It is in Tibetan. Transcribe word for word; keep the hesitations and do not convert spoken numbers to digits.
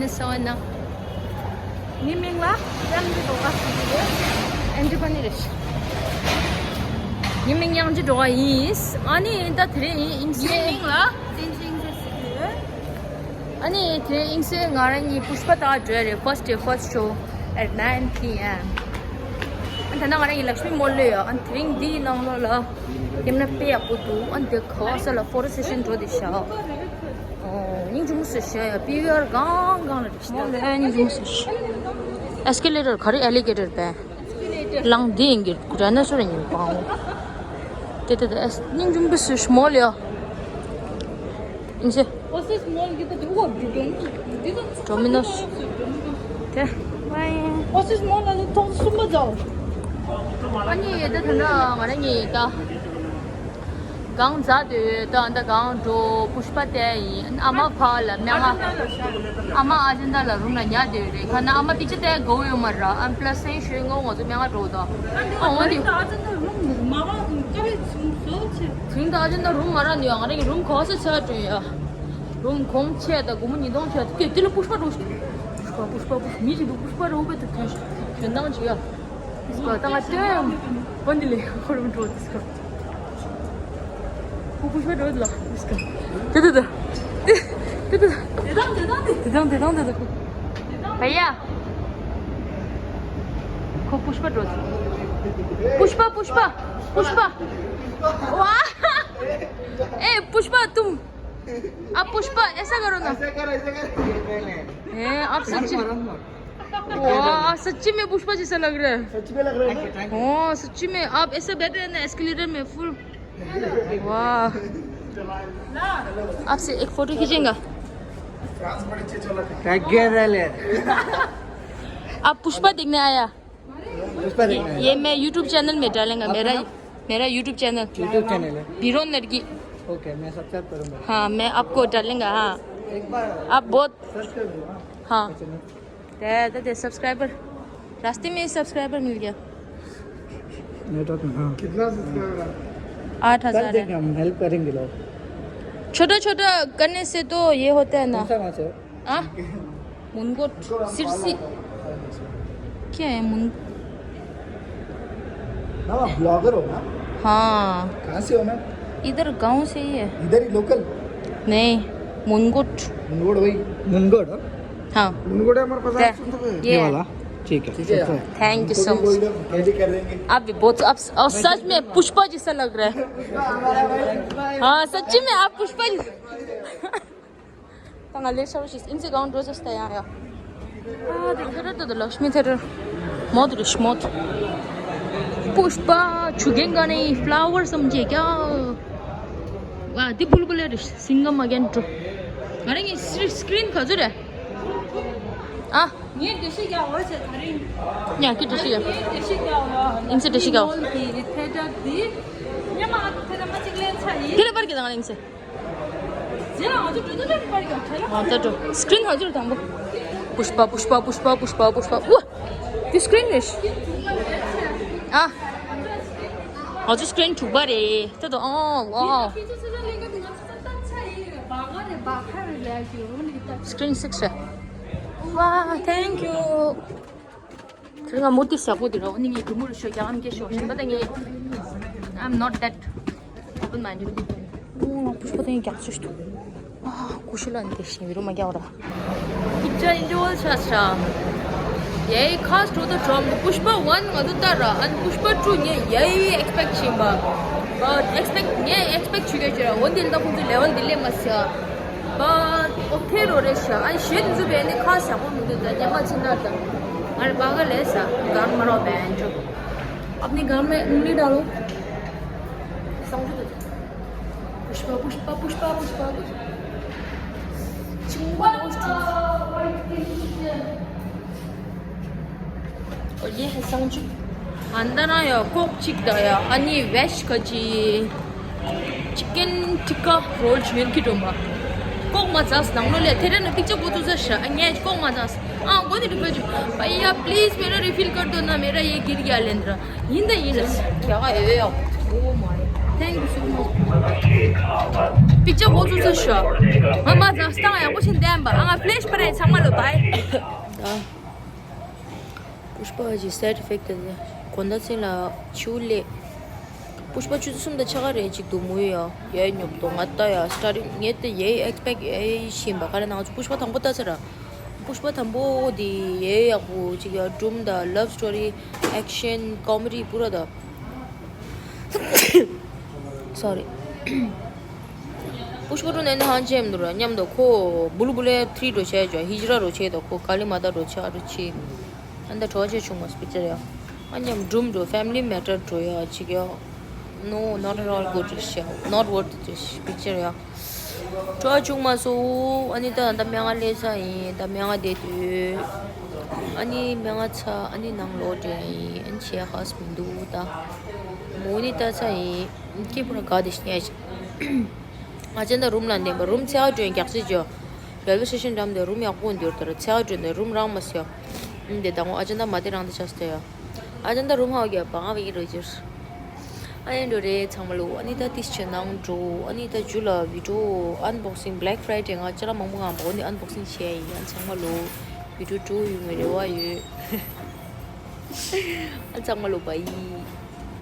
སོང་ན། ངའི་མིང་ལ་དབྱངས་ཀྱི་སྒྲོལ་དཀར་ཟེར་གྱི་ཡོད། ཨན་ཏི་པ་ནི་རེད། ངའི་མིང་དབྱངས་ཀྱི་སྒྲོལ་དཀར་ཡིན། ཨ་ནི་ད་དེ་རིང་ཡིན་ངའི་མིང་ལ་བསྟན་འཛིན་ཟེར་གྱི་ཡོད། ཨ་ནི་དེ་རིང་ཡིན་སེ་ང་རང་གཉིས་པུཤ་པ་ལྟ་འགྲོ་ཡ་རེད། First day, first show at nine p.m. ཨ་ནི་ད་ནང་ང་རང་གཉིས་ལག་ཤི་མི་མོལ་ལ་ཡོད། ཨ་ནི་དེ་རིང་འདིའི་ནང་ལོགས་ལ་ཡིན་ན་དཔེ་ཡག་པོ་འདུག་ཨ་ནི་དེ་ག་བ་ས་ལ་ཕོ་ཊོ་སེ་ཤན་འགྲོ་དེ་ཤག་ཨོ། སྙིང་རྗེ་མོ་སུ་ཤ་ཡ། པི་ཝི་ཨར་གང་གང་ལ་རེད། མོ་ལ་སྙིང་རྗེ་མོ་སུ་ཤ། ཨེ་སི་ཀེ་ལེ་ཊར་ག་རེ། ཨེ་ལི་གེ་ཊར་པས། ལང་དེ་ཡིན་གྱི་ཌའི་ནོ་སོར་ཡིན་པའོ། དེ་དེ་དེ་སྙིང་རྗེ་མོ་སུ་ཤ་མོ་ལ་ཡ། ཡིན་སེ། ཨོ་སི་སི་མོལ་གྱི་ད་དུ་འོ་འདི་དོན་འདི་དོན། ཌོ་མི་ནོ་སི། དེ། ཨོ་སི་སི་མོལ་ལ་ནི་ཐོག་གསུམ་པ་ཚོ། ཨ་ནི་ད་ད་ང་རང་གཉིས་ད། གང་མཛའ་དེ་ད་ད་གང་འགྲོ། པུཤ་པ་ལྟ་ཡིན། ཨ་མ་ཕ་ལ་མེ་ང་། ཨ་མ་ཨ་ཅན་ད་ལ་རུམ་ལ་ཉལ་དེ་རེད། ཁ་ན་ཨ་མ་ཏིག་ཅི་ལྟ་དགོས་ཡོད་མ་ར། ཨ་པ་ལ་སེང་ཤོས་ངོ་ང་ཚོ་མེ་ང་འགྲོ་ད། ཨ་འོ་དེ། ཨ་ཅན་ད་རུམ་མ་བ་ཀ་རེ་ཚུམ་བཟོ་ཆེ། དེང་ད་ཨ་ཅན་ད་རུམ་ང་ར་ནི་ཡ། ང་ར་གི་རུམ་གོ་ས་ཆ་དྲུང་ཡ། རུམ་གོང་ཆེ་ད་སྒོར་མོ་ཉིས་སྟོང་ཆ་དེ་དེ་ལ་པུཤ་པ་འགྲོ་ཤི། པུཤ་པ་པུཤ་པ་པུཤ་མི་ཞིག་འདུག་པུཤ་པ་རོ་པེ་ཏུ་ཐོན་ཤི། ཐོན་ཐང་ཆེ་ཡ། ད་ང་སྟོན་བོ་འདི་ལས་ཁོ་རུ་འགྲོ་དུས་སྐབས། ཁོ་པུཤ་པ་འགྲོ་ལ་དུས་སྐབས། དེ་དེ་དེ། དེ་དེ་དེ། དེ་དང་དེ་དང་དེ། དེ་དང་དེ་དང་དེ་དེ། བ་ཡ། ཁོ་པུཤ་པ་འགྲོ་དུས། པུཤ་པ་པུཤ་པ་པུཤ་པ། ཝ། ए पुष्पा तुम। आप पुष्पा ऐसा करो ना। ऐसा कर, ऐसा कर। ए, आप सच्ची। वाह, सच्ची में पुष्पा जैसा लग रहा है। सच में लग रहा है ना? हाँ, सच्ची में। आप ऐसे बैठ रहे हैं ना एस्केलेटर में, फुल। वाह। आपसे एक फोटो खींचेगा। आप पुष्पा देखने आया? पुष्पा देखने आया। ये मैं यूट्यूब चैनल में डालेंगे, मेरा, मेरा यूट्यूब चैनल। यूट्यूब चैनल है। बीरो नरगी। ओके, मैं सब्सक्राइब करूंगा। हाँ, मैं आपको डालेंगे। हाँ। एक बार आप बहुत। सब्सक्राइब करूंगा। हाँ। अच्छा, मैं। दे, दे, दे, सब्सक्राइबर। रास्ते में ही सब्सक्राइबर मिल गया। नेटवर्क में, हाँ। कितना सब्सक्राइबर है? आठ हजार कल है। देंगे हम, हेल्प करेंगे लोग। छोटा छोटा करने से तो ये होता है ना। कौन सा माछ है? आ? मुनगोट, सिरसी। क्या है मुन- ना, आप ब्लॉगर हो ना? हाँ। कहाँ से हो मैम? इधर गांव से ही है। इधर ही लोकल? नहीं, मुनगोट। मुनगोट वही? मुनगोट, हाँ? हाँ। मुनगोट है हमारे पास, दे, आप सुन सकते हैं। ये ये है। वाला? ठीक है, ठीक है। Subscribe। Thank you so much। कैसे कर देंगे? आप भी बहुत, आप, और सच में पुष्पा जैसा लग रहा है। हाँ, सच्ची में आप पुष्पा जैसा। ད་ང་ལས་ཤར་ཞིག་ཨིན་ཚེ་གང་འགྲོ་ཟེར་ད་ཡང་ཡང་། ཨ་དེ་ཐེ་ར་ད་ད་ལག་ཤ་མི་ཐེ་ར། མོ་དེ་རེ་ཤ་མོ་དེ། पुष्पा छुगेंगा नहीं फ्लावर समझे क्या? ཨ་དེ་བུལ་བུལ་རེ་སིང་གམ་ཨ་གན་འགྲོ། ང་རང་གི་སི་སི་ཀྲིན་ག་ཚོད་རེད། ཨ། ངས་འགྲེལ་བཤད་རྒྱག་འོ་ཟེར་ད་རིང་། ཉག་གི་འགྲེལ་བཤད་རྒྱག་ངས་འགྲེལ་བཤད་རྒྱག་འོ། ཨིན་ཚེ་འགྲེལ་བཤད་རྒྱག་འོ། ངའི་མོལ་གྱི་ཐེ་དྲག་འདི། ཉི་མ་ཐེ་དྲག་མ་གཅིག་ལེན་ཆ་ཡིན། དེ་ལ་པར་གྱི་དང་ཨིན་ཚེ། རྗེས་ལ་ང་ཚོ་འགྲོ་དུས་ལ་པར་གྱི་དང་ཁྱེད་ལ། ང་ཚོ་འགྲོ། སི་ཀྲིན་ང་ཚོ་དང་པོ། पुष्पा पुष्पा पुष्पा पुष्पा पुष्पा ཨུ། དེ་སི་ཀྲིན་རེད། ཨ། ང་ཚོ་སི་ཀྲིན་དྲུག་པ་རེད། ད་དུ་ཨོ་ཝའོ། སི་ཀྲིན་སིགས་རེད། Wow, thank you. དེ་རིང་ང་མོ་ཏི་ཟ་གོ་དེ་ར་འོ་ནི་ངའི་གུ་མུར་ཤོ་རྒྱག་ཨམ་སྐད་ཤོ་ཞིང་ད་ལྟ་ངས། I'm not that open minded people. ཨོ་ང་པུཤ་པ་དེ་ངས་རྒྱག་ཆུ་ཤུ་ཐུ། ཨ་ཀུ་ཤུ་ལ་འདི་ཤིང་བི་རུ་མ་རྒྱག་ར། Picture in the world ཆ་ཆ། ཡའི་ཁ་སྤྲོ་ད་ཁྲོམ་གི་པུཤ་པ་ཝན་ང་ཚོ་ལྟར་ར་ཨན་པུཤ་པ་ཊུ་ངས་ཡའི་ཨེག་སི་པེག་བྱིན་པ། ཨེག་སི་པེག་ངས་ཨེག་སི་པེག་བྱུས་ཀྱི་ཆེ་ར་འོ་འདི་ལ་ད་ཁོང་ཚོའི་ལེ་ཝལ་འདི་ལས་མ་ཟ། ཨོ་ཁེ་རོ་རེ་ཤ་ཨན་ཤེད་འཛུ་བས་ནི་ཁ་ཟ་ཁོ་མི་འདུག་ད་ཉེ་མ་ཕྱི་ན་ད་ང་རེ་པ་ག་ལས་ཟ་གར་མ་རོ་བས་ཨན་ཅོ། अपने घर में उंगली डालो। समझो तो। पुष्पा पुष्पा पुष्पा पुष्पा पुष्पा। चिंबा। और ये है संजू। अंदर ना या कोक चिक दा या अनि वेज का जी। चिकन टिक्का रोल झुयल की डोमा। कोक मजास नंगलो ले तेरे ने पिक्चर को तो जैसा अन्य कोक मजास। हाँ कोई नहीं रुपये जो। भैया प्लीज मेरा रिफिल कर दो ना, मेरा ये गिर गया लेंद्रा। यिंदा यिंदा। क्या है ये? Oh my। Thank you so much. Picture go to the show. Mama, the star, I was in them, but I'm a flash, but it's Samuel Bai. Pushpa གི་side effect དེ་གོ་ན་ཚིན་ལ་ཆུ་ལེ། Pushpa ཆུ་གསུམ་དང་ཆ་ག་རེ་ཅིག་འདུག་མོ་ཡ། ཡའི་ཉོབ་ཏོ་ང་ལྟ་ཡ། Starting ངས་དེ་ཡའི་expect ཡའི་ཤེས་པ་ག་རེ་ནང་Pushpa དང་པོ་ལྟ་ཚར། Pushpa དང་པོ་དེ་ཡའི་ཡག་པོ་ཅིག་ཡ། སྒྲུང་དང་love story, action, comedy པུ་ར་དང་། Sorry. Pushpa two ནས་ནི་ཧང་ཅེམ་འདུག་ར། མཉམ་དུ་ཁོ་Bulbul three འགྲོ་བྱས་ཇོ། Hijra འགྲོ་བྱས་དང་ཁོ་Kalimata འགྲོ་བྱས་ཨ་འགྲོ་ཆེ། ཨ་ད་གྲོགས་བྱས་བྱུང་མ་སོང་picture ཡ། ཨ་མཉམ་སྒྲུང་འགྲོ། Family matter འགྲོ་ཡ་ཅིག་ཡ། No, not at all good རེད་ཤག Not worth it རེད་picture ཡ། གྲོགས་བྱུང་མ་སོང་། ཨ་ནི་ད་ད་སྨན་ཁང་སླེབས་ས་ཡིན། ད་སྨན་ཁང་བསྡད་དུས་ཨ་ནི་སྨན་ཁང་ཚ། ཨ་ནི་ནང་ལོག་འདྲེན་ཡིན། ཨ་ནི་བྱས་ཧ་སི་མི་འདུག་ད་མོ་ནི་ལྟ་ས་ཡིན། སྐྱིད་པོ་ར་དགའ་བདེ་ཞིག་ཉལ་ཞིག་ཨ་ཅན་ད་རུམ་ལ་འདེམས་པ། རུམ་ཚེ་ཨ་སྒྲོན་རྒྱག་ཅིག་ཅོ། Railway station འགྲམ་དེ་རུམ་ཡག་པོ་འདུག་ད་ར་ཚེ་ཨ་སྒྲོན་དེ་རུམ་རང་མ་སོ། ཨ་ནི་དེ་དང་པོ་ཨ་ཅན་ད་མ་དེ་རང་དེ་ཆགས་སྟེ་ཡ། ཨ་ཅན་ད་རུམ་ཧའོ་གི་བང་ཨ་བི་རོ་ཇིར། ཨ་ཡན་འགྲོ་རེད་ཚང་མ་ལོ། ཨ་ནི་ད་ཏིས་ཆེ་ནང་འགྲོ། ཨ་ནི་ད་ཇུ་ལ་video unboxing Black Friday ང་ཅ་ལག་མང་པོ་ང་འབོ་ནི་unboxing བྱས་ཡིན། ཨ་ཚང་མ་ལོ་video འགྲོ་ཡོང་བའི་རེ་བ་ཡོད། ཨ་ཚང་མ་ལོ་བ་ཡི།